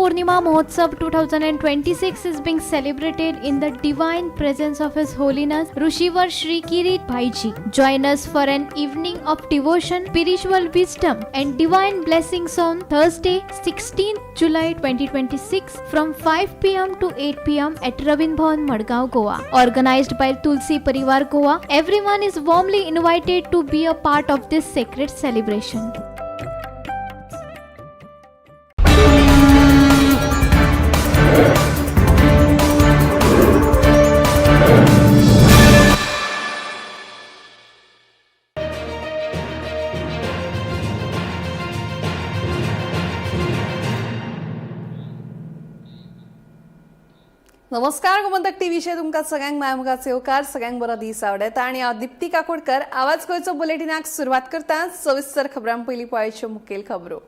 Purnima Mahotsav 2026 is being celebrated in the divine presence of His Holiness Rushivar Shri Kirit Bhaiji. Join us for an evening of devotion, spiritual wisdom, and divine blessings on Thursday, 16th July 2026 from 5 pm to 8 pm at Ravin Bhavan, Madgaon, Goa. Organized by Tulsi Parivar Goa, everyone is warmly invited to be a part of this sacred celebration. नमस्कार, गोमंतक टीव्हीचेर तुमकां सगळ्यांक माय येवकार. सगळ्यांक बरो दीस आवडटा आनी हांव दिप्ती काकोडकर आवाज गोंयचो बुलेटिनाक सुरवात करता. सविस्तर खबरां पयलीं पळयच्यो मुखेल खबरो.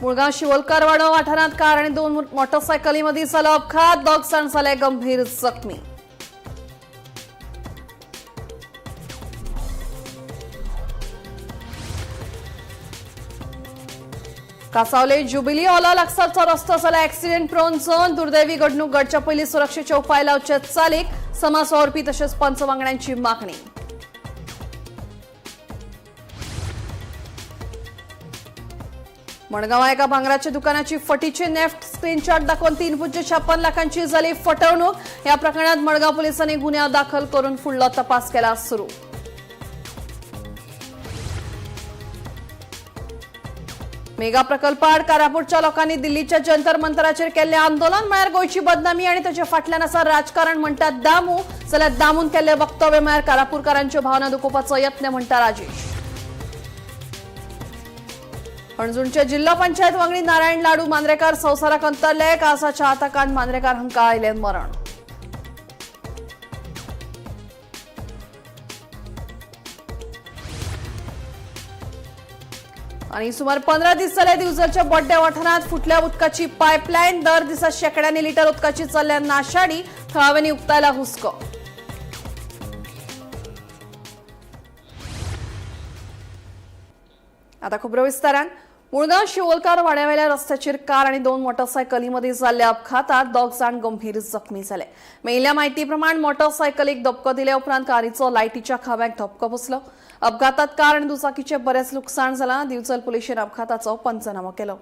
मुळगांव शिवोलकारवाडो वाठारांत कार आनी दोन मोटरसायकली मदीं जालो अपघात. दोग जाण जाले गंभीर जखमी. कासावले ज्युबिली हॉला लागसारचो रस्तो जाला ऍक्सिडेंट प्रोन झोन. दुर्दैवी घडणूक घडच्या पयलीं सुरक्षेचे उपाय लावचे चालीक समाज वावुरपी तशेंच पंच वांगड्यांची मागणी. मडगांवां एका भांगराच्या दुकानाची फटीची नेफ्ट स्क्रीनशॉट दाखोवन 3.56 लाखांची झाली फटवणूक. या प्रकरणात मडगांव पोलिसांनी गुन्यांव दाखल करून फुडलो तपास केला सुरू. मेगा प्रकल्पाआड कारापूरच्या लोकांनी दिल्लीच्या जंतर मंतराचेर केल्लें आंदोलन म्हळ्यार गोंयची बदनामी आनी ताच्या फाटल्यान आसा राजकारण म्हणटात दामू. जाल्यार दामून केल्लें वक्तव्य म्हळ्यार कारापूरकारांच्यो भावना दुखोवपाचो यत्न म्हणटा राजेश. हणजूणचे जिल्हा पंचायत वांगडी नारायण लाडू मांद्रेकार संवसाराक अंतरले. काळजाच्या आताकान मांद्रेकार हांकां आयलें मरण. आणि सुमार 15 दीस जाले दिवजलच्या बोड्ड्या वाठारांत फुटल्या उदकाची पायपलायन. दर दिसा शेंकड्यांनी लिटर उदकाची चल्ल्या नाशाडी. थळाव्यांनी उक्तायला हुस्को. आता खबरो विस्तारान. मुळगांव शिवोलकार वाड्यावेल्या रस्त्याचेर कार आणि दोन मोटरसायकलीमध्ये जाल्ल्या अपघातात दोग जाण गंभीर जखमी जाले. मेळिल्ल्या माहिती प्रमाण मोटरसायकलीक धपको दिल्या उपरांत कारीचो लायटीच्या खांब्याक धपको बसलो. अपघातात कार आणि दुचाकीचे बरेच लुकसाण जालां. दिवचल पुलिशेन अपघाताचो पंचनामो केलो.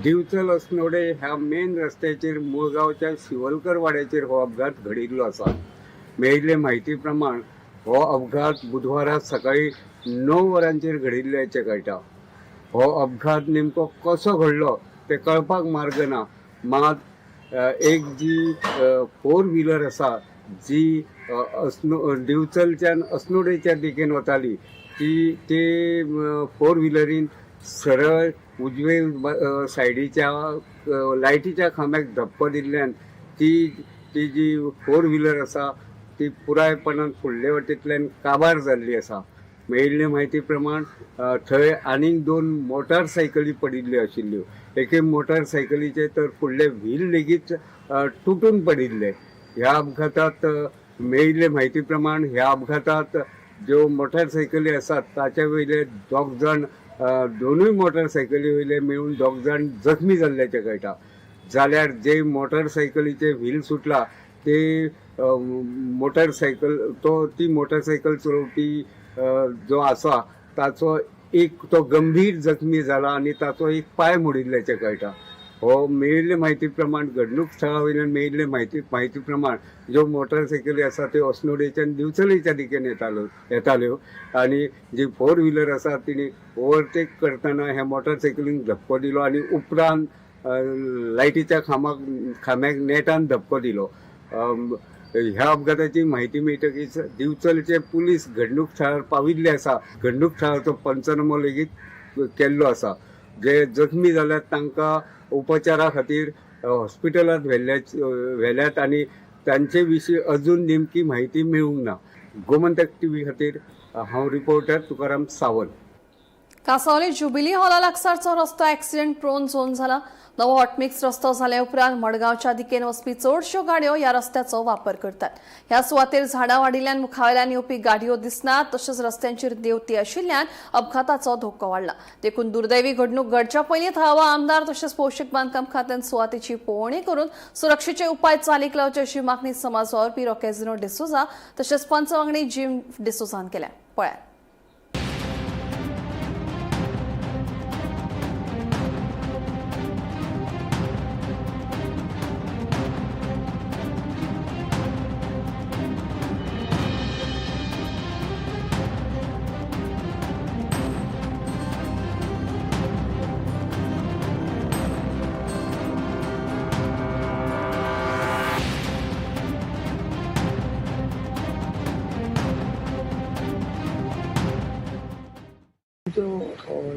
दिवचल अस्नोडे ह्या मेन रस्त्याचेर मुळगांवच्या शिवलकर वाड्याचेर हो अपघात घडिल्लो आसा. मेळिल्ले म्हायती प्रमाण हो अपघात बुधवारा सकाळी 9 वरांचेर घडिल्ल्याचें कळटा. हो अपघात नेमको कसो घडलो तें कळपाक मार्ग ना. मात एक जी फोर व्हिलर आसा जी दिवचलच्यान अस्नोडेच्या दिकेन वताली ती ते फोर व्हिलरीन सरळ उजवे सायडीच्या लायटीच्या खांब्याक धपको दिल्ल्यान ती ती जी फोर व्हिलर आसा ती पुरायपणान फुडले वटेंतल्यान काबार जाल्ली आसा. मेळिल्ले म्हायती प्रमाण थंय आनीक 2 मोटारसायकली पडिल्ल्यो आशिल्ल्यो. एके मोटारसायकलीचे तर फुडले व्हील लेगीत तुटून पडिल्ले. ह्या अपघातात मेळिल्ले म्हायती प्रमाण ह्या अपघातात ज्यो मोटारसायकली आसात ताचे वयले दोग जाण, दोनूय मोटरसायकली वयले मेळून दोग जाण जखमी जाल्ल्याचें कळटा. जाल्यार जे मोटरसायकलीचे व्हील सुटला ते मोटरसायकल तो ती मोटरसायकल चलोवपी जो आसा ताचो एक तो गंभीर जखमी जाला आनी ताचो एक पांय मोडिल्ल्याचें कळटा. हो मेळिल्ले म्हायती प्रमाण घडणूक थळा वयल्यान मेळिल्ले म्हायती प्रमाण ज्यो मोटरसायकली आसा त्यो अस्नोडेच्यान दिवचलेच्या दिकेन येताल्यो आनी जी फोर व्हिलर आसा तिणी ओवरटेक करतना ह्या मोटरसायकलींक धपको दिलो आनी उपरांत लायटीच्या खांब्याक नेटान धपको दिलो. ह्या अपघाताची म्हायती मेळटकीच दिवचलचे पुलीस घडणूक थळार पाविल्ले आसा. घडणूक थळाचो पंचनामो लेगीत केल्लो आसा. जे जखमी जाल्यात तांकां उपचारा खातीर हॉस्पिटलांत व्हेल्यात आनी तांचे विशीं अजून नेमकी म्हायती मेळूंक ना. गोमंतक टीव्ही खातीर हांव रिपोर्टर तुकाराम सावंत. कासावले ज्युबिली हॉला लागसारचो रस्तो ॲक्सिडेंट प्रोन झोन झाला. नवो हॉटमिक्स रस्तो झाल्या उपरांत मडगांवच्या दिकेन वचपी चडश्यो गाडयो ह्या रस्त्याचो वापर करतात. ह्या सुवातेर झाडां वाडिल्ल्यान मुखावेल्यान येवपी गाडयो दिसनात, तशेंच रस्त्यांचेर देंवती आशिल्ल्यान अपघाताचो धोको वाडला. देखून दुर्दैवी घडणूक घडच्या पयलीं थळावा आमदार तशेंच भौशीक बांदकाम खात्यान सुवातेची पळोवणी करून सुरक्षेचे उपाय चालीक लावचे अशी मागणी समाज वावुरपी रॉकेजिनो डिसोजा तशेंच पंच वांगडी जिम डिसोजान केल्या. पळयात.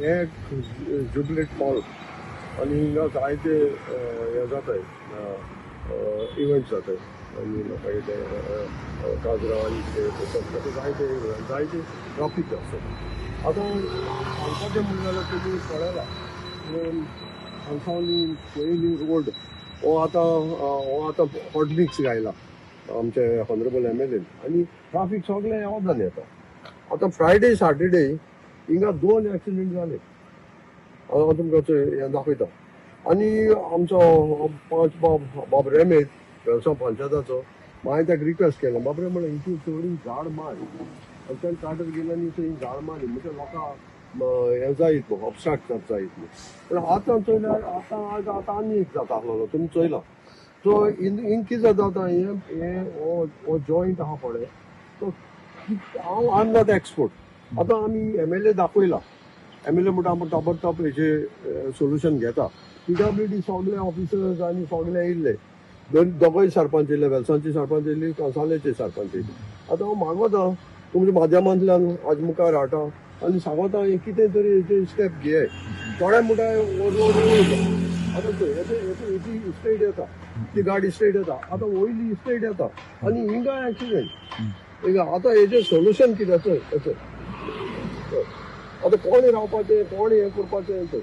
हे जुबलेट मॉल आनी हिंगा जायते हे जाताय, इव्हेंट जाताय आनी लोकांचे ते काजरां आनी कितें तसलें जायते जायते ट्राफीक आसता. आतां सांगपाचें म्हणलें जाल्यार तुमी पळयला हांगासावन पयलीं रोड हो आतां हॉट मिक्स घायला आमचे ऑनरेबल एम.एल.एन आनी ट्राफीक सगळें वचून येता. आतां फ्रायडे सॅटर्डे हिंगा 2 एक्सिडेंट जाले, हांव तुमकां हें दाखयता. आनी आमचो पंच बाब रेमेत वेलसांव पंचायताचो, मागीर ताका रिक्वेस्ट केलें, बाब रे म्हणलें हितून चड झाड मार, आनी ताणें काटर गेले आनी थंय झाड मारली म्हणजे लोकांक हें जायत न्हू, ऑबस्ट्रक्ट जायत न्हू. पूण आतां चोयल्यार आतां आज आतां आनी एक जाता आसलेलो तुमी चोयला. सो हिंग कितें जाता आतां हें हो जॉयंट आहा पळय, तो हांव I am not export. आतां आमी एम.एल.ए दाखयला, एम.एल.ए म्हणटा आमी ताबडतोब हेजे सोल्युशन घेता. पी.डब्ल्यू.डी सगळे ऑफिसर्स आनी सगळे येयल्ले, दोगूय सरपंच येयले, वेलसांचे सरपंच येयली, कंसालेचे सरपंच येयले. आतां हांव मागोता तुमच्या माध्यमांतल्यान आज मुखार हाडटा आनी सांगोता हें कितें तरी हेजे स्टेप घेय. थोडे म्हणटा हो रोड आतां चोय हेची स्ट्रेट येता, ती गाडी स्ट्रेट येता, आतां वयली स्ट्रेट येता आनी हिंगा एक्सिडेंट. आतां हेजें सोल्युशन कितें चोय चोय आतां कोण रावपाचें, कोण हें करपाचें चोय.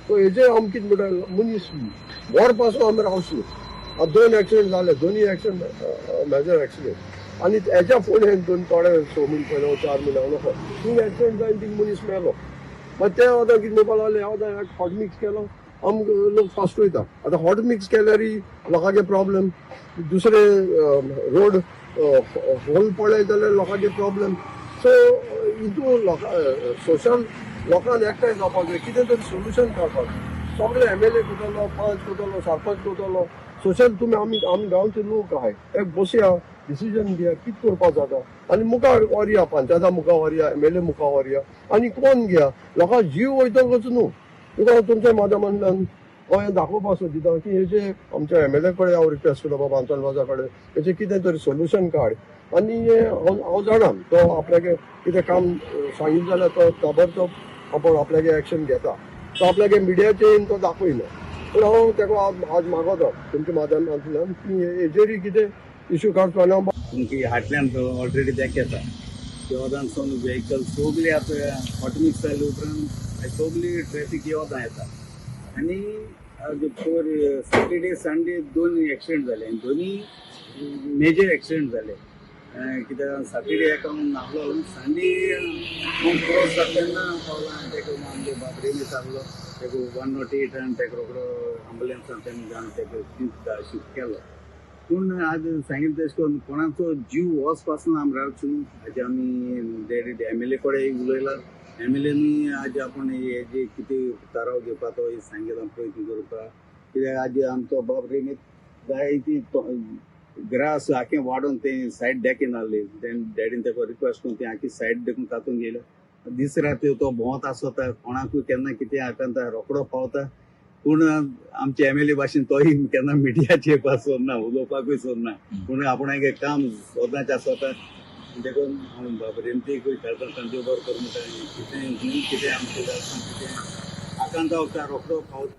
सो हेजें आमी कितें म्हणटा, मनीस वर पासून आमी रावचे न्हू. आतां 2 एक्सिडेंट जाले, दोनूय एक्सिडेंट मेजर एक्सिडेंट. आनी हेच्या फुडें दोन थोडे 6 म्हयने पयले 4 म्हयने हांव नको तीन एक्सिडेंट जावन तीग मनीस मेलो. मागीर ते आतां कितें म्हणपाक लागले, आतां हॉट मिक्स केलो आमकां लोक फास्ट वयता. आतां हॉट मिक्स केल्यार लोकांचे प्रॉब्लम, दुसरे रोड होल पळय जाल्यार लोकांचे प्रॉब्लम. सो हितून लोकां सोशल लोकांक एकठांय जावपाक जाय, कितें तरी सोल्युशन काडपाक जाय. सगळे एम.एल.ए करतलो, पंच करतलो, सरपंच करतलो, सोशल तुमी आमी आमी गांवचे लोक आहाय, एक बसया, डिसिजन घेया कितें करपाक जाता आनी मुखार व्हरया, पंचायता मुखार व्हरया, एम.एल.ए मुखार व्हरया आनी कोण घेया, लोकांक जीव वयतलोच न्हू. तुका तुमच्या माध्यमांतल्यान हांव हें दाखोवपाक सोदिता की हेजे आमच्या एम.एल.ए कडेन हांव रिक्वेस्ट करता, बाबा आंतोन वाजा कडेन हेजें कितें तरी सोल्युशन काड. आनी हांव जाणा तो आपल्याक कितें काम सांगितलें जाल्यार तो ताबडतोब आपूण आपल्यागे एक्शन घेता, तो आपल्यागे मिडियाचेर तो दाखयना. पूण हांव ताका आज मागोता तुमच्या माध्यमांतल्यान की हेजेरय कितें इशू काडचो. आनी हांव तुमची हाटल्यान ऑलरेडी देख येता देवदानसून व्हेकल सगळी आतां हॉटमिक्स जाले उपरांत सगळी ट्रॅफीक येवदां येता. आनी पयर सॅटर्डे संडे 2 एक्सिडेंट जाले आनी दोनी मेजर एक्सिडेंट जाले. कित्याक सॅटर्डे एका नासलो, संडे हांव क्रॉस जाता तेन्ना पावला आनी ताका आमगे बाब रेमेश आहलो, ताका 108 आनी ताका रोकडो एम्बुलन्सान तेणें जावन ताका शिफ्ट केलो. पूण आज सांगितलें तशें करून कोणाचो जीव वच पासून आमी रावचो न्हू. हाजे आमी डॅडी एम.एल.ए कडेन उलयला, एम.एल.एनी आज आपूण हे जे कितें थाराव घेवपा तो सांगितलां प्रयत्न करपा. कित्याक आज आमचो बाब रेमेत जायती ग्रास आखें वाडोवन ते सायड डेकीन आहली, डॅडीन ताका रिक्वेस्ट करून ती आखी सायड देखून तातूंत गेलो. दीस रात तो भोंवत आसता, कोणाकूय केन्ना कितें आतां रोकडो पावता. पूण आमचे एम.एल.ए भाशेन तोय केन्ना मिडियाचेर येवपाक सोदना, उलोवपाकूय सोदना, पूण आपणागे काम सदांच आसता. देखून हांव बाब रेमतीकूय खेळटा, देव बरो करूं म्हणटा, कितें कितें आमचें जाता कितें आकांता रोकडो पावता.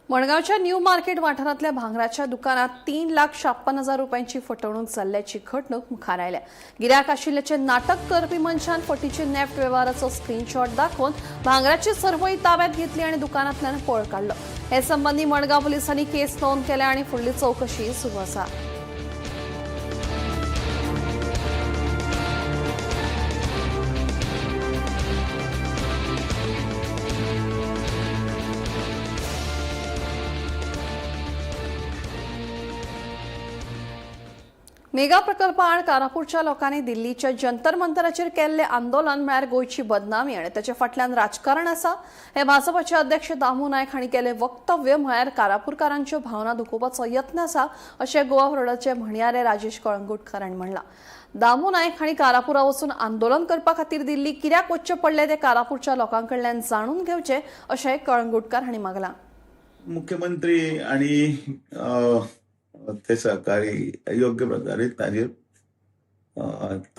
मडगांवच्या न्यू मार्केट वाठारांतल्या भांगराच्या दुकानात 3,56,000 रुपयांची फटवणूक जाल्ल्याची घडणूक मुखार आयल्या. गिरायक आशिल्ल्याचे नाटक करपी मनशान फटीचे नेफ्ट वेव्हाराचो स्क्रीनशॉट दाखोवन भांगराची सरवळी ताब्यात घेतली आणि दुकानांतल्यान पळ काडलो. हे संबंधी मडगांव पोलिसांनी केस नोंद केल्या आणि फुडली चौकशी सुरू आसा. मेगा प्रकल्पा आड कारापूरच्या लोकांनी दिल्लीच्या जंतर मंतराचेर केल्ले आंदोलन म्हळ्यार गोंयची बदनामी आनी ताचे फाटल्यान राजकारण आसा हे भाजपाचे अध्यक्ष दामू नायक हांणी केले वक्तव्य म्हळ्यार कारापूरकारांच्यो भावना दुखोवपाचो यत्न आसा अशें गोवा फॉरवर्डाचे म्हणयारे राजेश कळंगूटकर हांणी म्हणलां. दामू नायक हांणी कारापुरा वचून आंदोलन करपा खातीर दिल्ली कित्याक वचचें पडलें तें कारापूरच्या लोकां कडल्यान जाणून घेवचें अशें कळंगूटकर हांणी मागलां. मुख्यमंत्री आणि ते सहकारी योग्य प्रकारे ताजेर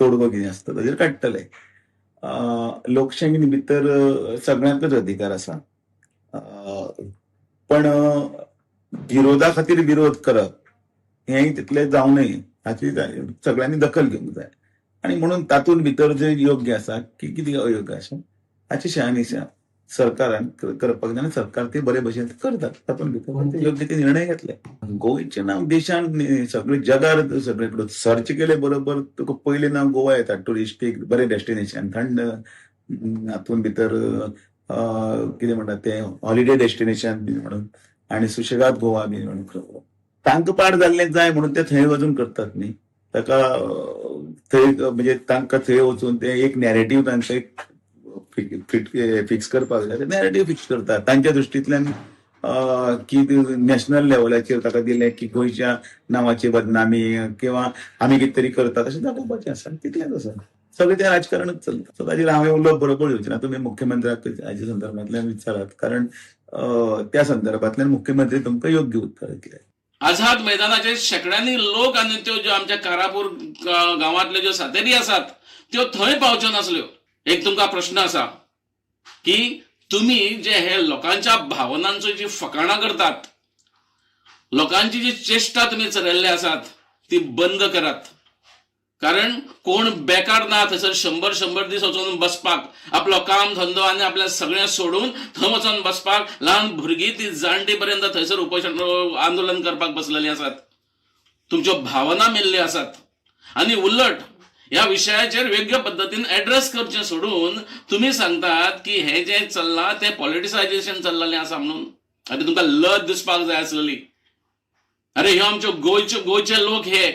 तोडगो कितें आसता ताजेर काडटले. लोकशाही भितर सगळ्यांकच अधिकार आसा, पण विरोधा खातीर विरोध करप हें तितलें जावं नये हाची सगळ्यांनी दखल घेवंक जाय. आनी म्हणून तातूंत भितर जें योग्य आसा की कितें अयोग्य आसा हाची शहानिशा सरकारान करपाक जाय आनी सरकार ते बरे भशेन करतात. तातूंत भितर योग्य ते निर्णय घेतले. गोंयचें नांव देशांत सगळे जगार सगळे कडेन सर्च केले बरोबर तुका पयलें नांव गोवा येता. ट्युरिस्टीक बरें डेस्टिनेशन, थंड, हातूंत भितर कितें म्हणटा तें हॉलिडे डेस्टिनेशन बी म्हणून आनी सुशेगाद गोवा बी म्हणून तांकां पाड जाल्लें जाय म्हणून ते थंय वचून करतात न्ही. ताका थंय म्हणजे तांकां थंय वचून ते एक नॅरेटीव तांकां एक फिक्स करपाक जाय, नॅरेटीव फिक्स करतात तांच्या दृश्टींतल्यान की नॅशनल लेवलाचेर ताका दिलें की गोंयच्या नांवाची बदनामी किंवा आमी कितें तरी करतात अशें दाखोवपाचें आसा, तितलेंच आसा. सगळें तें राजकारणच चलता. सो ताजेर हांवें उलोवप बरोबर येवचें ना. तुमी मुख्यमंत्र्याक हाच्या संदर्भांतल्यान विचारात, कारण त्या संदर्भांतल्यान मुख्यमंत्री तुमकां योग्य उत्तर दितले. आझाद मैदानाचेर शेंकड्यांनी लोक आनी त्यो ज्यो आमच्या कारापूर गांवांतल्यो ज्यो सातेरी आसात त्यो थंय पावच्यो नासल्यो. एक तुमकां प्रश्न आसा की तुमी जे हे लोकांच्या भावनांचो जी फकाणां करतात, लोकांची जी चेष्टा तुमी चलयल्ले आसात ती बंद करात. कारण कोण बेकार ना थंयसर 100-100 दीस वचून बसपाक, आपलो काम धंदो आनी आपल्या सगळें सोडून थंय वचून बसपाक. ल्हान भुरगीं ती जाणटी पर्यंत थंयसर उपोशण आंदोलन करपाक बसलेलीं आसात. तुमच्यो भावना मेल्ल्यो आसात आनी उलट ह्या विशयाचेर योग्य पद्दतीन एड्रेस करचें सोडून तुमी सांगतात की हें जें चल्लां तें पॉलिटिसायजेशन चल्लेलें आसा म्हणून. आनी तुमकां लज दिसपाक जाय आसलेली. अरे ह्यो आमच्यो गोंयचे लोक, हे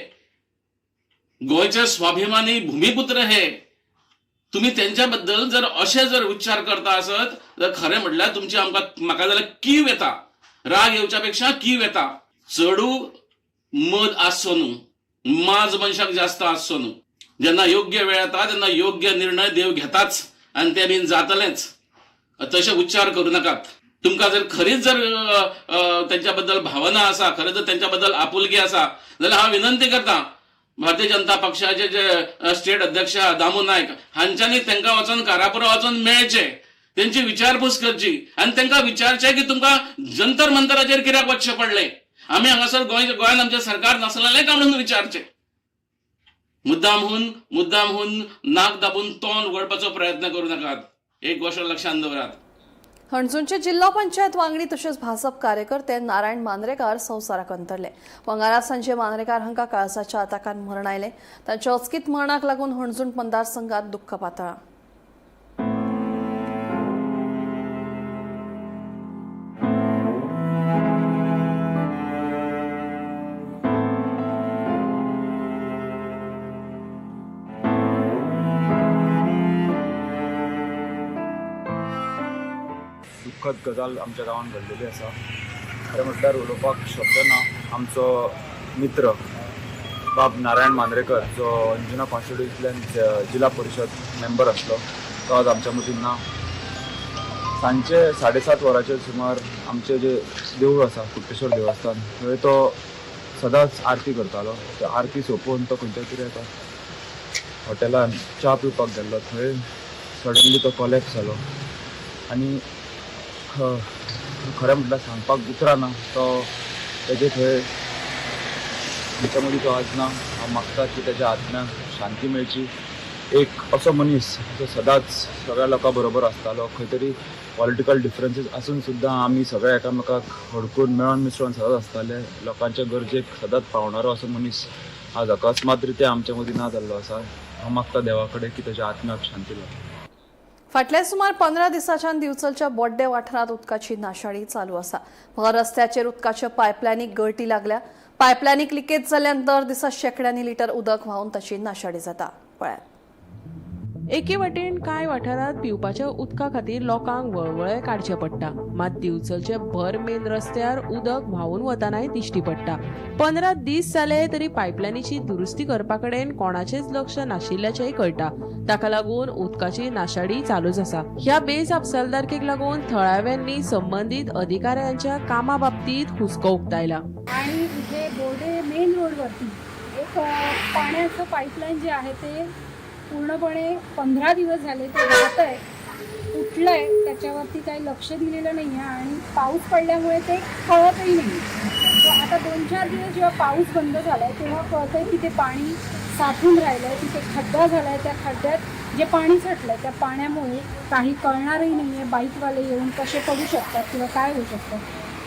गोंयचे स्वाभिमानी भूमिपुत्र हे. तुमी तेंच्या बद्दल जर अशे जर उच्चार करता आसत तर खरें म्हटल्यार तुमची आमकां म्हाका जाल्यार कीव येता, राग येवच्या पेक्षा कीव येता. चडू मद आसचो न्हू, माज मनशाक जास्त आसचो न्हू. जेन्ना योग्य वेळ येता तेन्ना योग्य निर्णय देव घेताच आनी ते बीन जातलेंच. तशे उच्चार करूं नाकात. तुमकां जर खरीच जर तेंच्या बद्दल भावना आसा, खरें जर तेंच्या बद्दल आपुलकी आसा जाल्यार हांव विनंती करता भारतीय जनता पक्षाचे जे स्टेट अध्यक्ष दामू नायक हांच्यांनी तांकां वचून कारापुरा वचून मेळचे, तेंची विचारपूस करची आनी तांकां विचारचें की तुमकां जंतर मंतराचेर कित्याक वचचें पडलें, आमी हांगासर गोंयांत आमचें सरकार नासलेलें काय म्हणून विचारचें. मुद्दामहून नाक दाबून तोंड उगडपाचो प्रयत्न करूं नाकात. एक गोश्ट लक्षांत दवरात. हणजूणचे जिल्हो पंचायत वांगडी तशेंच भाजप कार्यकर्ते नारायण मांद्रेकार संवसाराक अंतरले. मंगळारा सांजे मांद्रेकार हांकां काळजाच्या आताकान मरण आयलें. तांच्या अचकीत मरणाक लागून हणजूण मतदारसंघात दुख्ख पातळ्ळां. दुःखद गजाल आमच्या गांवांत घडलेली आसा. खरें म्हटल्यार उलोवपाक शब्द ना. आमचो मित्र बाब नारायण मांद्रेकर जो अंजुना कॉन्स्टिट्युएन्सींतल्यान जिल्हा परिशद मेंबर आसलो तो आज आमच्या मदीं ना. सांजचे 7:30 वरांचेर सुमार आमचें जें देवूळ आसा कुट्टेश्वर देवस्थान थंय तो सदांच आरती करतालो. ते आरती सोंपोवन तो खंयच्या तरी एका हॉटेलान च्या पिवपाक गेल्लो. थंय सडनली तो कॉलॅप्स जालो आनी खरें म्हटल्यार सांगपाक उतरां ना. तो तेजे थंय आमच्या मदीं तो आज ना. हांव मागता की तेज्या आत्म्याक शांती मेळची. एक असो मनीस जो सदांच सगळ्या लोकां बरोबर आसतालो, खंय तरी पॉलिटिकल डिफरन्सीस आसून सुद्दां आमी सगळे एकामेकाक हडकून मेळोन मिसळून सदांच आसताले. लोकांच्या गरजेक सदांच पावणारो असो मनीस आज अकस्मात रित्या आमच्या मदीं ना जाल्लो आसा. हांव मागता देवा कडेन की तेज्या आत्म्याक शांती मेळची. फाटल्या सुमार 15 दिसांच्यान दिवचलच्या बोड्डे वाठारांत उदकाची नाशाडी चालू आसा. भर रस्त्याचेर उदकाच्या पायपलायनीक गळटी लागल्या. पायपलायनीक लिकेज जाल्ल्यान दर दिसा शेंकड्यांनी लिटर उदक व्हांवून ताची नाशाडी जाता. पळयात. एके वटेन कांय वाठारांत पिवपाच्या उदका खातीर लोकांक वळवळे काडचे पडटा, मात दिवचलचे भर मेन रस्त्यार उदक व्हांवून वतनाय दिश्टी पडटा. 15 दीस जाले तरी पायपलायनीची दुरुस्ती करपा कडेन कोणाचेच लक्ष नाशिल्ल्याचेंय कळटा. ताका लागून उदकाची नाशाडी चालूच आसा. ह्या बेजापसालदारकेक लागून थळाव्यांनी संबंदीत अधिकाऱ्यांच्या कामा बाबतीत हुस्को उक्तायला. आणि इथे बोर्डे मेन रोडवरती एक पाण्याचं पाईपलाईन जे आहे ते पूर्णपणे 15 दिवस झाले ते वाहत आहे, उठलं आहे, त्याच्यावरती काही लक्ष दिलेलं नाही आहे आणि पाऊस पडल्यामुळे ते कळतही नाही. सो आता 2-4 दिवस जेव्हा पाऊस बंद झाला आहे तेव्हा कळतं आहे की ते पाणी साठून राहिलं आहे, तिथे खड्डा झाला आहे, त्या खड्ड्यात जे पाणी साठलं आहे त्या पाण्यामुळे काही कळणारही नाही आहे. बाईकवाले येऊन कसे पडू शकतात किंवा काय होऊ शकतं.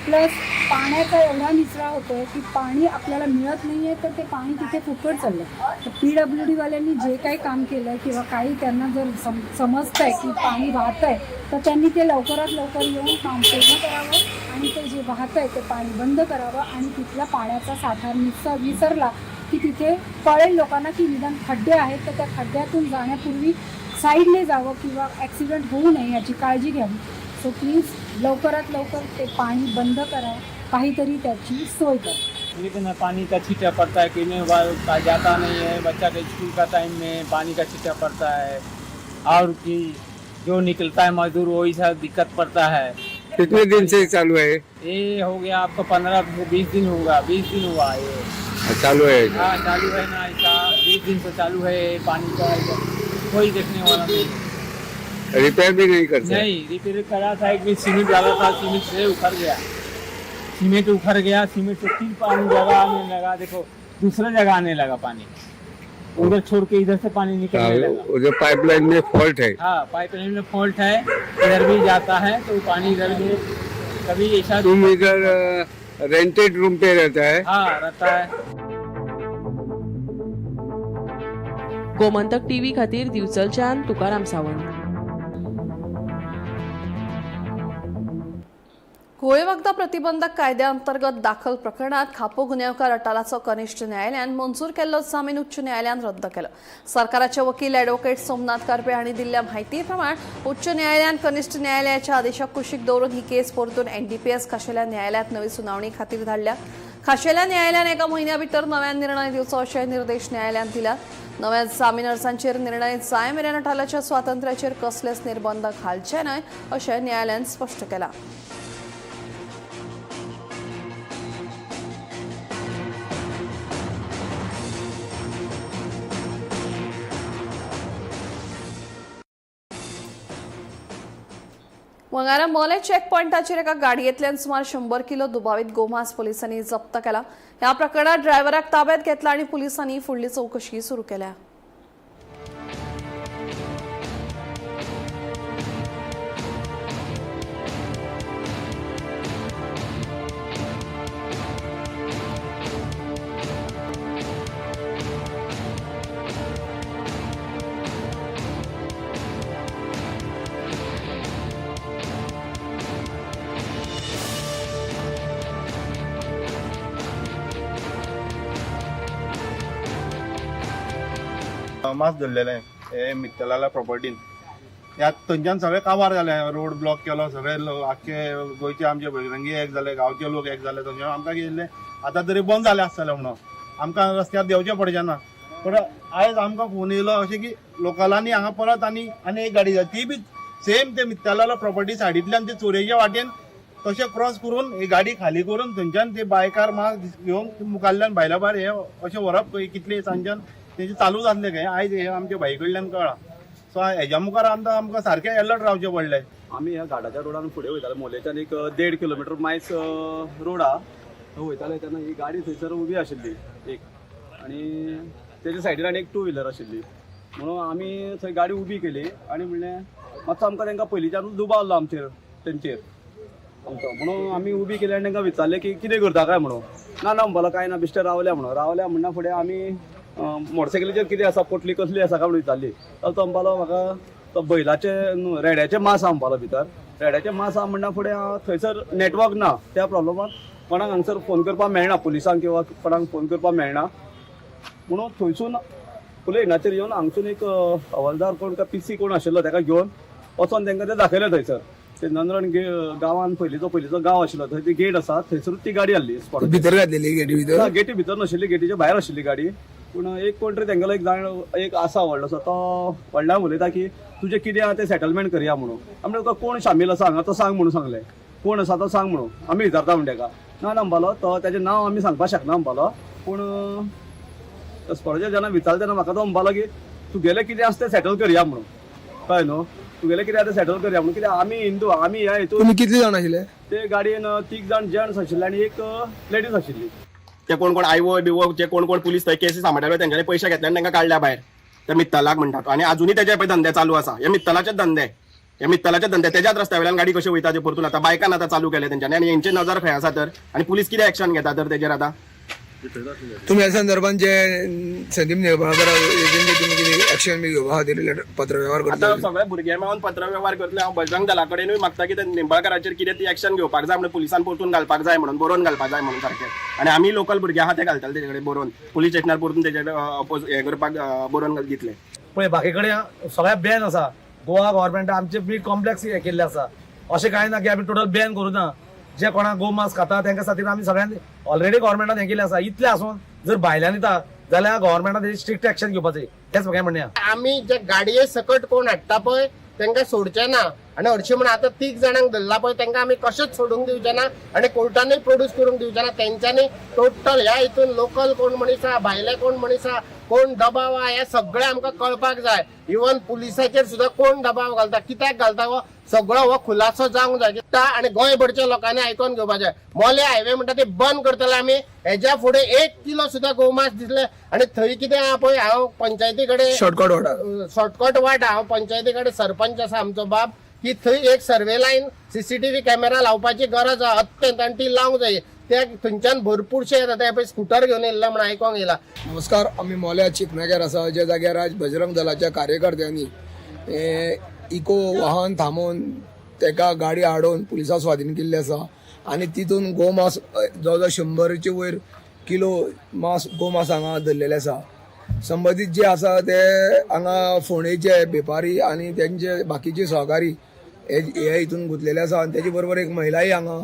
प्लस पाण्याचा एवढा निचरा होतो आहे की पाणी आपल्याला मिळत नाही आहे, तर ते पाणी तिथे फुकट चाललं आहे. तर PWDवाल्यांनी जे काही काम केलं आहे किंवा काही त्यांना जर समजतं आहे की पाणी वाहतं आहे तर त्यांनी ते लवकरात लवकर येऊन काम पूर्ण करावं आणि ते जे वाहतं आहे ते पाणी बंद करावं आणि तिथला पाण्याचा साठा विसरला की तिथे कळेल लोकांना की निदान खड्डे आहेत तर त्या खड्ड्यातून जाण्यापूर्वी साईडने जावं किंवा ॲक्सिडेंट होऊ नये याची काळजी घ्यावी. सो प्लीज लवकरात लवकर ते पाणी बंद करा, काहीतरी त्याची सोय करा. लेकिन पानी का छींटा पड़ता है, पीने वाला जाता नहीं है, बच्चा के स्कूल का टाइम में पानी का छींटा पड़ता है और कि जो निकलता है मजदूर वही सब दिक्कत पड़ता है. कितने दिन से चालू है? ये हो गया आपका 15-20 दिन होगा, 20 दिन हुआ ये चालू है. हाँ चालू है ना, ऐसा 20 दिन से चालू है पानी का, कोई देखने वाला नहीं है. रिपेयर भी नहीं करते? नहीं, रिपेयर करा था, एक दिन सीमेंट डाला था, सीमेंट से उखड़ गया, सीमेंट उखड़ गया, सीमेंट से फिर पानी जगह आने लगा. देखो दूसरा जगह आने लगा पानी, उधर छोड़ के इधर से पानी निकलने लगा. उधर पाइपलाइन में फॉल्ट है. हाँ पाइपलाइन में फॉल्ट है, इधर भी जाता है तो पानी इधर भी कभी ऐसा. तुम इधर रेंटेड रूम पे रहता है? हाँ रहता है. गोमंतक टीव्ही खातीर दिवचलच्यान तुकाराम सावंत. घुंवळे प्रतिबंधक कायद्याअंतर्गत दाखल प्रकरणात खापो गुन्यांवकार अटालाचो कनिष्ठ न्यायालयान मंजूर केल्लो जामीन उच्च न्यायालयान रद्द केलो. सरकाराचे वकील ॲडव्होकेट सोमनाथ कर्पे हांणी दिल्ल्या म्हायती प्रमाण उच्च न्यायालयान कनिष्ठ न्यायालयाच्या आदेशाक कुशीक दवरून ही केस परतून NDPS खाशेल्या न्यायालयात नवी सुनावणी खातीर धाडल्या. खाशेल्या न्यायालयान एका म्हयन्या भितर नव्यान निर्णय दिवचो अशें निर्देश न्यायालयान दिल्यात. नव्या जामीन अर्जांचेर निर्णय जाय मेरेन अटालाच्या स्वातंत्र्याचेर कसलेच निर्बंध घालचे न्हय अशें न्यायालयान स्पश्ट केलां. मंगारा मोले चेक पॉयंटाचेर एका गाडयेंतल्यान सुमार 100 किलो दुबावीत गोमांस पुलिसांनी जप्त केला. ह्या प्रकरणात ड्रायव्हराक ताब्यात घेतला आणि पुलिसांनी फुडली चौकशी सुरू केल्या. मास धरलेले हे मित्तलाला प्रॉपर्टीन ह्या थंयच्यान सगळे काबार जाले, रोड ब्लॉक केलो, सगळे आख्खे गोंयचे आमचे बजरंगी एक जाले, गांवचे लोक एक जाले. थंयच्यान आमकां कितें इल्लें आतां तरी बंद जालें आसतलें म्हणून आमकां रस्त्यार देंवचें पडचें ना. पूण आयज आमकां फोन येयलो अशें की लोकलांनी हांगा परत आनी आनी एक गाडी जाय, ती बी सेम ते मित्तलाला प्रॉपर्टी सायडींतल्यान ते चोरयेच्या वाटेन तशें क्रॉस करून ही गाडी खाली करून थंयच्यान ते बायकार मास घेवन मुखाल्ल्यान भायल्या भायर हे अशें व्हरप कितले सांजच्यान तेजें चालूच आसलें खंय. आयज हे आमच्या भाई कडल्यान कळ्ळां. सो हेज्या मुखार आमकां सारकें एलर्ट रावचें पडलें. आमी ह्या घाटाच्या रोडान फुडें वयताले. मोलेच्यान एक 1.5 किलोमिटर मायज रोड आहा, थंय वयताले तेन्ना ही गाडी थंयसर उबी आशिल्ली एक, आनी तेच्या सायडीन आनी एक टू व्हिलर आशिल्ली. म्हणून आमी थंय गाडी उबी केली आनी म्हणलें मातसो आमकां तांकां पयलींच्यानूच दुबाव आसलो आमचेर, तेंचेर आमचो, म्हणून आमी उबी केली आनी तांकां विचारलें की कितें करता काय म्हणून. ना ना म्हणपाक कांय ना, बेश्टे रावल्या म्हणून. रावल्या म्हणना फुडें आमी मोटरसायकलीचेर कितें आसा, पोटली कसली आसा काय म्हणून विचारली. जाल्यार तो म्हणपालो म्हाका तो बैलाचे न्हू रेड्याचें मांस आहा म्हणपालो भितर. रेड्याचें मांस आहा म्हणना फुडें थंयसर नेटवर्क ना, त्या प्रॉब्लमान कोणाक हांगसर फोन करपाक मेळना, पुलिसांक किंवा कोणाक फोन करपाक मेळना. म्हणून थंयसून पुलीस स्टेशनाचेर येवन हांगसून एक हवालदार कोण काय पीसी कोण आशिल्लो ताका घेवन वचोन तांकां तें दाखयलें. थंयसर ते नंदरण गांवान पयलींचो गांव आशिल्लो थंय ती गेट आसा, थंयसरूच ती गाडी आहली स्पॉट. भितर घातलेली गेटी भितर? ना, गेटी भितर नाशिल्ली, गेटीच्या भायर आशिल्ली गाडी. पूण एक कोण तरी तेंगेलो एक जाण एक आसा व्हडलोसो, तो व्हडल्यान उलयता की तुजें कितें आहा तें सेटलमेंट करया म्हणून. आमी तुका कोण शामील आसा हांगा तो सांग म्हणून सांगलें, कोण आसा तो सांग म्हणून आमी विचारता म्हण तेका. ना ना म्हणपालो तो, तेजें नांव आमी सांगपाक शकना म्हणपालो. पूण स्पॉटाचेर जेन्ना विचारलें तेन्ना म्हाका तो म्हणपालो की तुगेलें कितें आसा तें सेटल करया म्हणून, कळ्ळें न्हू, तुगेलें कितें आसा तें सेटल करया म्हणून. कित्याक आमी हिंदू, आमी ह्या हितून. तुमी कितले जाण आशिल्ले? ते गाडयेन 3 जाण जेंट्स आशिल्ले आनी एक लेडीज आशिल्ली. ते कोण कोण आयवो बिवो जे कोण कोण पुलीस थंय केसी सांबाळटाले तेंच्यानी पयशे घेतले आनी तांकां काडल्या भायर. ते मित्तलाक म्हणटात आनी अजुनूय तेजे पळय धंदे चालू आसा. हे मित्तलाचेच धंदे, हे मित्तलाचे धंदे, तेज्याच रस्त्या वयल्यान गाडी कशी वयता ते परतून आतां बायकान आतां चालू केले तेंच्यांनी. आनी हेंची नजर खंय आसा तर, आनी पुलीस कितें एक्शन घेता तर तेजेर आतां? तुमी ह्या संदर्भात जे संदीप निरपणकर तुमी कितें एक्शन बी घेवपा खातीर पत्रवेव्हार आतां करतले? सगळे भुरगे मेळोन पत्रवेव्हार करतले. हांव बजरंग दला कडेनूय मागता की ते निंबाळकराचेर कितें ती एक्शन घेवपाक जाय म्हणून, पुलिसान परतून घालपाक जाय म्हणून, बरोवन घालपाक जाय म्हणून सारकें. आनी आमी लोकल भुरगे आहा ते घालतले तेजे कडेन बरोवन, पुलीस स्टेशनार परतून तेजे अपोज हें करपाक बरोवन दितले. पळय बाकी कडेन सगळ्या बॅन आसा, गोवा गव्हर्मेंटान आमचे मीट कॉम्प्लेक्स हे केल्ले आसा. अशें कांय ना की आमी टोटल बॅन करूं ना. जे कोणाक गोमांस खाता तांकां खातीर आमी सगळ्यांनी ऑलरेडी गव्हर्मेंटान हें केल्लें आसा. इतलें आसून जर भायल्यान येता जाल्यार गव्हर्मेंटान तेजी स्ट्रिक्ट एक्शन घेवपाची, तेंच म्हाका म्हणणें आहा. आमी जे गाडये सकट कोण हाडटा पळय तांकां सोडचे ना, आनी हरशीं म्हण आतां 3 जाणांक धरला पळय तांकां आमी कशेंच सोडूंक दिवचे ना आनी कोर्टानूय प्रोड्यूस करूंक दिवचे ना. तेंच्यांनी टोटल ह्या हितून लोकल कोण मनीस आहा, भायले कोण मनीस आहा, कोण दबाव आहा, हें सगळें आमकां कळपाक जाय. इवन पुलिसाचेर सुद्दां कोण दबाव घालता, कित्याक घालता, हो सगळो हो खुलासो जावंक जाय. आनी गोंयभरच्या लोकांनी आयकोन घेवपाचें. मोले हायवे म्हणटा ते बंद करतले आमी, हेज्या फुडें 1 किलो सुद्दां गोमांस दिसले. आनी थंय कितें आहा पळय, हांव पंचायती कडेन शॉर्टकट वाट, शॉर्टकट वाट, हांव पंचायती कडेन सरपंच आसा आमचो बाब, की थंय एक सर्वे लायन CCTV camera लावपाची गरज आहा अत्यंत, आनी ती लावंक जाय. त्या थंयच्यान भरपूरशे येता, ते पळय स्कुटर घेवन येयल्ले म्हण आयकोंक येयला. नमस्कार, आमी मोल्या चिकनाग्यार आसा, ज्या जाग्यार आज बजरंग दलाच्या कार्यकर्त्यांनी इको वाहन थांबोवन तेका गाडी हाडून पुलिसां स्वाधीन केल्ली आसा आनी तितून गोमांस जवळ जवळ 100 वयर किलो मांस गोमांस हांगा धरलेले आसा. संबंदीत जे आसा ते हांगा फोंडेचे वेपारी आनी तेंचे बाकीचे सहकारी हे हितून गुंतलेले आसा. आनी तेजे बरोबर एक महिलाय हांगा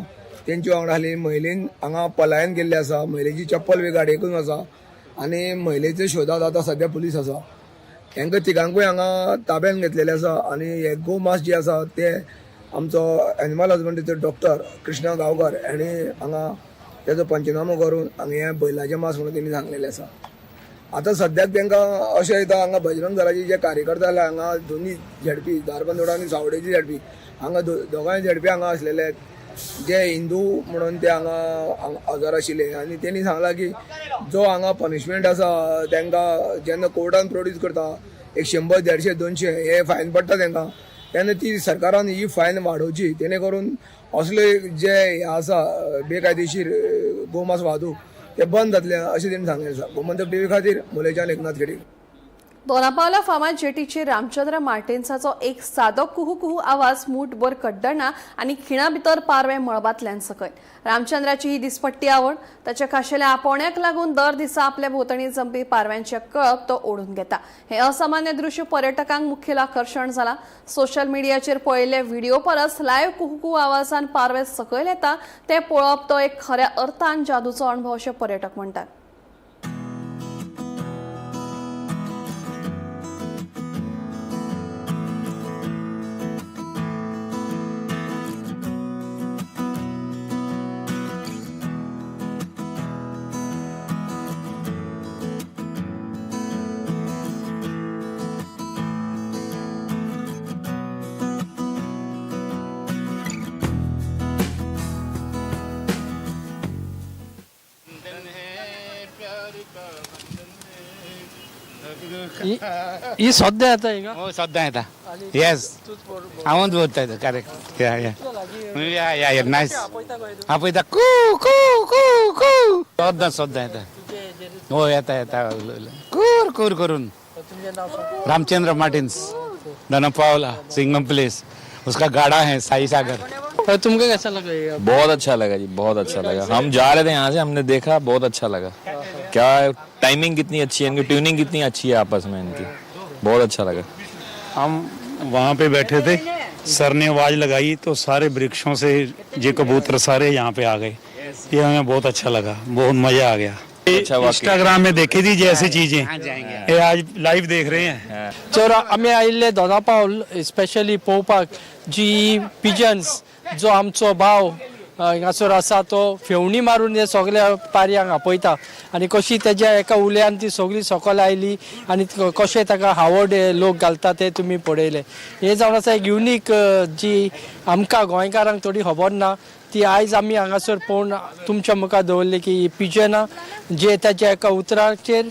तेंच्या वांगडा आसली. महिलेन हांगा पलायन केल्लें आसा, महिलेची चप्पल बी गाडयेकूच आसा आनी महिलेच्या शोधांत आतां सद्या पुलीस आसा. हेंकां तिगांकूय हांगा ताब्यान घेतलेले आसा आनी हे गोमांस जे आसा ते आमचो एनिमल हजबंड्रीचो डॉक्टर कृष्णा गांवकर हांणी हांगा तेजो पंचनामो करून हांगा हें बैलाचें मांस म्हणून तेणी सांगलेलें आसा. आतां सद्याक तांकां अशें येता, हांगा बजरंग दलाचे जे कार्यकर्ते आसले हांगा दोनी झेडपी, धारबांदोडा आनी सावडेची झेडपी, हांगा दोगांय झेडपी हांगा आसलेले जे हिंदू म्हणून ते हांगा हजर आशिल्ले. आनी तेणी सांगलां की जो हांगा पनिशमेंट आसा तांकां जेन्ना कोर्टान प्रोड्यूस करता एक 100, 150, 200 हे फायन पडटा तांकां, तेन्ना ती सरकारान ही फायन वाडोवची, तेणे करून असले जे हे आसा बेकायदेशीर गोमांस वाहतूक ते बंद जातले अशें तेणी सांगलें आसा. गोमंतक टीव्ही खातीर मोलेच्यान एकनाथ खेडे. दोनापावला फामाद जेटीचेर रामचंद्र मार्टिन्साचो एक सादो कुहू कुहू आवाज मूठभर कड्डणा आनी खिणा भितर पारवे मळबांतल्यान सकयल. रामचंद्राची ही दिसपट्टी आवड ताच्या खाशेल्या आपोवण्याक लागून दर दिसा आपल्या भोंवतणी जमपी पारव्यांचे कळप तो ओडून घेता. हे असामान्य दृश्य पर्यटकांक मुखेल आकर्शण जाला. सोशल मिडियाचेर पळयल्ले व्हिडिओ परस लायव्ह कुहू कुहू आवाजान पारवे सकयल येता ते पळोवप तो एक खऱ्या अर्थान जादूचो अणभव अशें पर्यटक म्हणटात. ही सद्दां येता हिंगा? हो, सद्दां येता. येस, हांवूच दवरता. करेक्ट. या या या या या, नायस. आपयता, कू कू कू कू. सद्दां सद्दां येता. हो, येता येता, कूर कूर करून. रामचंद्र मार्टिन्स, दोना पावला, सिंगम प्लेस, उसका गाड़ा है साई सागर. तुमको कैसा लगा ये? बहुत अच्छा लगा जी, बहुत अच्छा लगा. हम जा रहे थे यहाँ से, हमने देखा, बहुत अच्छा लगा. क्या टाइमिंग कितनी अच्छी है इनकी, ट्यूनिंग कितनी अच्छी है आपस में इनकी, बहुत अच्छा लगा. हम वहाँ पे बैठे थे, सर ने आवाज़ लगाई तो सारे वृक्षों से ये कबूतर सारे यहाँ पे आ गए. ये हमें बहुत अच्छा लगा, बहुत मज़ा आ गया. अच्छा, वाकई. इंस्टाग्राम में देखी थी जैसी चीजें, ये आज लाइव देख रहे हैं. तर आमी आयिल्ले दोना पावल स्पेशली पळोवपाक जी पिजन्स, जो आमचो भाव हांगासर आसा तो फेवणी मारून हे सगल्या पारयांक आपयता आनी कशी तेज्या एका उल्यान ती सगळी सकयल आयली आनी कशें ताका हावड लोक घालता ते तुमी पळयले. हे जावन आसा एक युनीक, जी आमकां गोंयकारांक थोडी खबर ना, ती आयज आमी हांगासर पळोवन तुमच्या मुखार दवरली की ही पिजनां जे ताच्या एका उतराचेर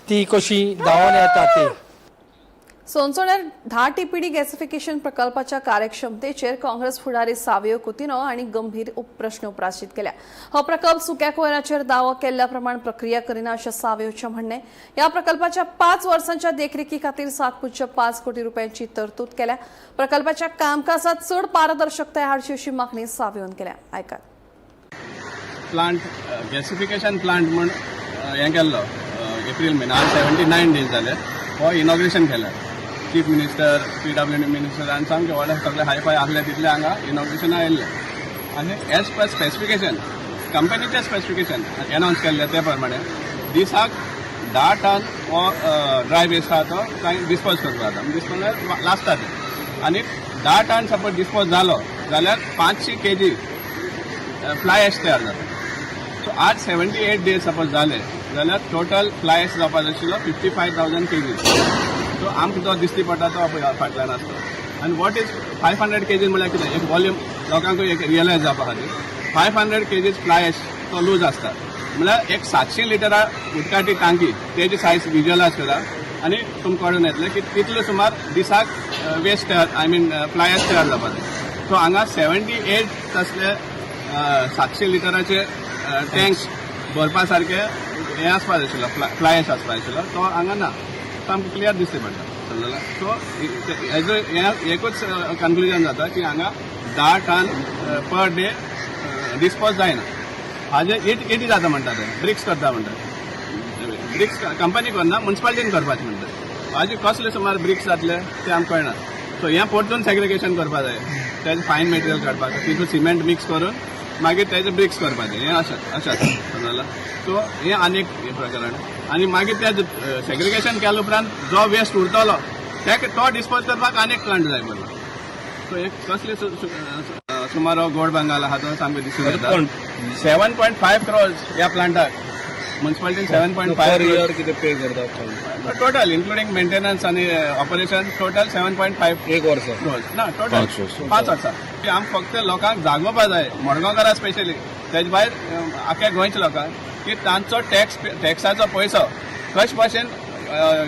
ती कशी धांवून येता ती. सोनसोण्यार 10 टीपीडी गॅसिफिकेशन प्रकल्पाच्या कार्यक्षमतेचेर काँग्रेस फुडारी सावियो कुतिनो हांणी गंभीर प्रश्न उप्रासीत केल्या. हो प्रकल्प सुक्या कोयराचेर दावो केल्ल्या प्रमाण प्रक्रिया करिना अशें सावियोचें म्हणणें. ह्या प्रकल्पाच्या 5 वर्सांच्या देखरेखी खातीर 7.5 कोटी रुपयांची तरतूद केल्या. प्रकल्पाच्या कामकाजात चड पारदर्शकताय हाडची अशी मागणी सावियोन केल्या. आयकात. प्लांट, गॅसिफिकेशन प्लांट म्हण हें केल्लो एप्रील म्हयनो, आज 79 डेज जाले. हो इनॉग्रेशन केलें, चीफ मिनिस्टर, पीडब्ल्यूडी मिनिस्टर आनी सामके व्हडले सगळे हायफाय आसले तितले हांगा इनॉग्रेशना आयिल्ले. आनी एज पर स्पेसिफिकेशन, कंपनीचे स्पेसिफिकेशन एनावन्स केल्ले ते प्रमाणे दिसाक 10 टन हो ड्राय वेस्ट आहा तो कांय डिस्पोज करपाक जाता. डिस्पोज लागता ते. आनी 10 टन सपोज डिस्पोज जालो जाल्यार 500 केजी फ्लाय एश तयार जाता. सो आज 78 डेज सपोज जाले जाल्यार टोटल फ्लाय एश जावपाक जाय आशिल्लो 55,000 केजी. सो आमकां जो दिश्टी पडटा तो फाटल्यान आसता. आनी what is 500 kgs म्हणल्यार कितें, एक वॉल्यूम लोकांकूय एक रियलायज जावपा खातीर 500 केजीज फ्लाय एश तो लूज आसता, म्हणल्यार एक 700 लिटरा उदकाची टांकी, तेजी सायज विज्युअलायज करा आनी तुमकां कळून येतलें की तितले सुमार दिसाक वेस्ट तयार, I mean fly ash तयार जावपाक जाय. सो हांगा 78 तसले 700 लिटराचे टँक्स भरपा सारके हें आसपा जाय आशिल्लो, फ्लाय एश आसपा जाय आशिल्लो, तो हांगा ना. तो आमकां क्लियर दिसता पडटा, समजलें. सो हेजो हें एकूच कन्क्लुजन जाता की हांगा 10 टन पर डे डिस्पोज जायना. हाजे it जाता म्हणटा, ते ब्रिक्स करता म्हणटा, ब्रिक्स कंपनी करना, मुन्सिपालिटीन करपाचें म्हणटा. हाजे कसले सुमार ब्रिक्स जातले ते आमकां कळना. सो हें परतून सेग्रिगेशन करपा जाय, तेजें फायन मटेरियल काडपाक, तितून सिमेंट मिक्स करून मागीर तेजे ब्रिक्स करपाचें, हें अशें अशें आसा, समजलें. सो हें आनी एक प्रकरण. आनी मागीर ते सेग्रिगेशन केल्या उपरांत जो वेस्ट उरतलो तेका तो डिस्पोज करपाक आनी एक प्लांट जाय पडलो. सो एक कसले सुमार गोड बंगाल आहा तो सामकें दिसून येता. 7.5 क्रोर्स ह्या प्लांटाक मुन्सिपालिटीन 7.5 पर इयर कितें पे करता? टोटल इन्क्लुडींग मेंटेनन्स आनी ऑपरेशन टोटल 7.5 एक वर्स क्रोर्स ना, टोटल 5 वर्सां. आम फक्त लोकांक जागोवपा जाय, मडगांवकारां स्पेशली, तेजे भायर आख्या गोंयच्या लोकांक, की तांचो टॅक्साचो पयसो कशे भाशेन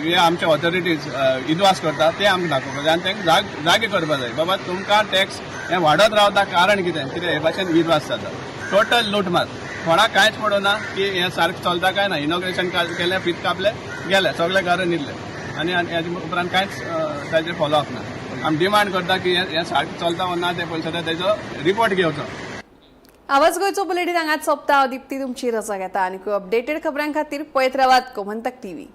हे आमचे ऑथॉरिटीज इद्वास करता ते आमकां दाखोवपाक जाय आनी तांकां जागे करपाक जाय. बाबा तुमकां टॅक्स हें वाडत रावता, कारण कितें कितें हे भाशेन विद्वास जाता, टोटल लूटमार. कोणाक कांयच पडना की हें सारकें चलता काय ना. इनॉग्रेशन केलें, फीत कापलें, गेलें, सगळे घरां न्हिदले आनी हेजे उपरांत कांयच ताजेर फॉलोअप ना. आमी डिमांड करता की हें सारकें चलता वा ना तें पयशे तेजो रिपोर्ट घेवचो. आवाज गोंयचो बुलेटीन हांगाच सोंपता. हांव दीप्ती तुमची रजा घेता. आनी अपडेटेड खबरां खातीर पळयत रावात गोमंतक टीव्ही.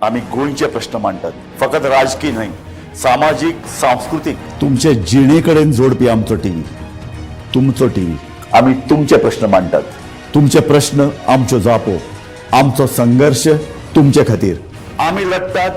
आमी गोंयचे प्रश्न मांडटात, फकत राजकीय न्हय, सामाजीक, सांस्कृतीक, तुमचे जिणे कडेन जोडपी आमचो टीव्ही, तुमचो टीव्ही. आमी तुमचे प्रश्न मांडटात, तुमचे प्रश्न आमच्यो जापो, आमचो संघर्श. तुमचे खातीर. आमी लढतात.